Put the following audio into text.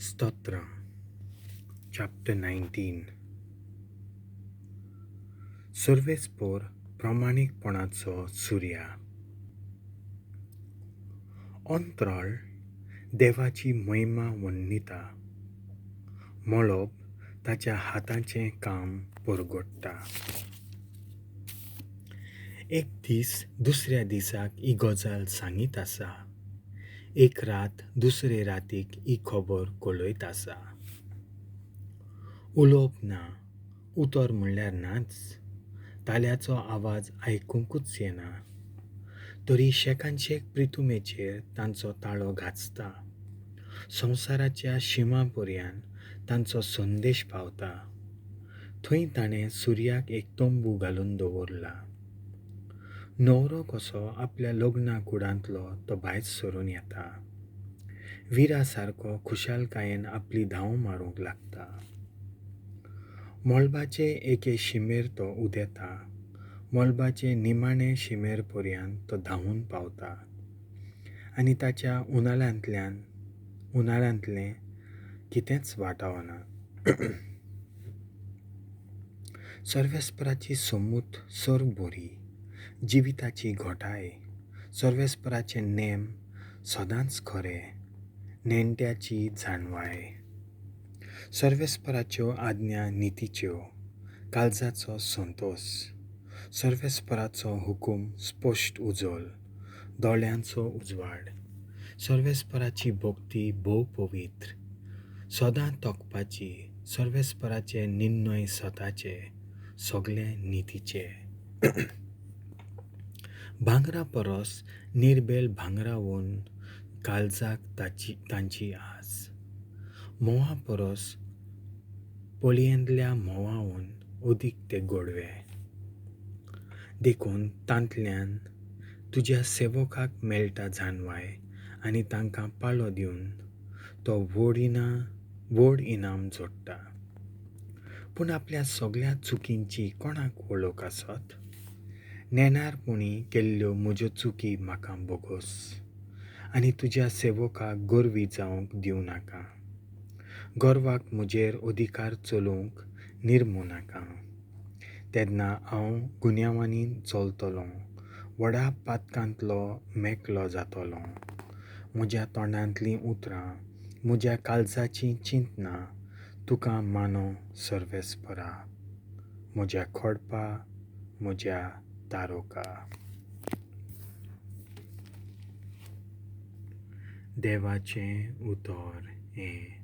स्तोत्रां chapter 19. सर्वेस्पोर प्रामाणीकपणाचो सुर्या. अंतराळ देवाची महिमा वन्निता, मळब ताच्या हाताचें काम परगट्टा. एक दीस दुसऱ्या दिसाक ही गजाल सांगीत आसा, एक रात दुसरे रातीक ही खबर कळयत आसा. उलोवप ना, उतर म्हणल्यार नाच, ताल्याचो आवाज आयकुंकूच येना, तरी शेकानशेक प्रितुमेचेर तांचो ताळो गाजता, संवसाराच्या शिमा पर्यान तांचो संदेश पावता. थंय ताणें सुर्याक एक तंबू घालून दवरला. न्हवरो कसो आपल्या लग्ना कुडांतलो तो भायर सरून येता, विरा सारको खुशालकायेन आपली धांव मारूंक लागता. मळबाचे एके शिमेर तो उदेता, मळबाचे निमाणे शिमेर पर्यंत तो धांवून पावता आनी ताच्या उनाळ्यांतलें कितेंच वाटावना. सर्वेस्पराची सोमूत सर्व बरी, जिविताची घोटाय, सर्वेस्पराचे नेम सदांच खरे, नेणट्याची जाणवाय. सर्वेस्पराच्यो आज्ञा नितीच्यो, काळजाचो संतोस. सर्वेस्पराचो हुकूम स्पश्ट उजळ, दोळ्यांचो उजवाड. सर्वेस्पराची भक्ती भोव पवित्र, सदां तोखपाची. सर्वेस्पराचे निर्णय स्वताचे, सगळे नितीचे. भांगरा परस निर्बेल भांगरावून काळजाक तांची आस, म्होंवा परस पोळयेंतल्या म्होंवाहून अदीक ते गोडवे. देखून तांतल्यान तुज्या सेवकाक मेळटा जाणवाय आनी तांकां पाळो दिवन तो व्हड इनाम जोडटा. पूण आपल्या सगळ्या चुकींची कोणाक वळख आसत? नेणारपणी केल्ल्यो म्हज्यो चुकी म्हाका बोगोस आनी तुज्या सेवकाक गर्वी जावंक दिवं नाका. गर्वाक म्हजेर अधिकार चलोवंक निर्मू नाका. तेन्ना हांव गुन्यांवांनी चलतलों, व्हडा पातकांतलो मेकलो जातलो. म्हज्या तोंडांतलीं उतरां, म्हज्या काळजाचीं चिंतनां तुका मानो सर्वेस्परा, म्हज्या खोडपा, म्हज्या तारोका. देवाचें उतर हें.